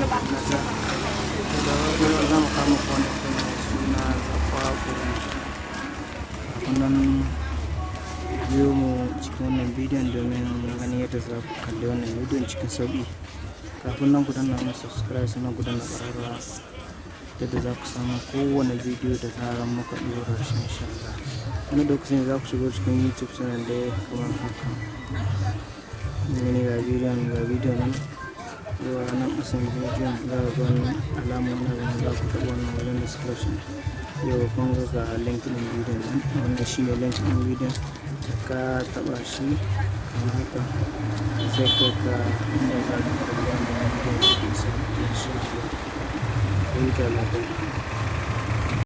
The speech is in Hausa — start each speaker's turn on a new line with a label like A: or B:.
A: Plaza. To, da farko yau za mu kawo muku wani fim mai suna Zakwakuri. Kafin nan, biyo mu cikin wannan bidiyon domin ganin yadda za ku kalli wannan bidiyon cikin sauƙi. Kafin nan, ku danna mana subscribe, sannan ku danna ƙararrawa yadda za ku samu kowane bidiyo da zarar muka ɗora shi, insha Allah. Wani lokacin za ku shigo cikin YouTube channel da kamar haka. Gani, ga bidiyon nan. Zuwa nan ƙasan bidiyon za ku ga wani alama, wani abu za ku taɓa wannan wajen description. Yau kun ga link ɗin bidiyon nan. Wannan shine link ɗin bidiyon. Da ka taɓa shi kamar haka, zai kai ka inda za ka kalli wannan bidiyon cikin sauƙi, insha Allah. Ku huta lafiya.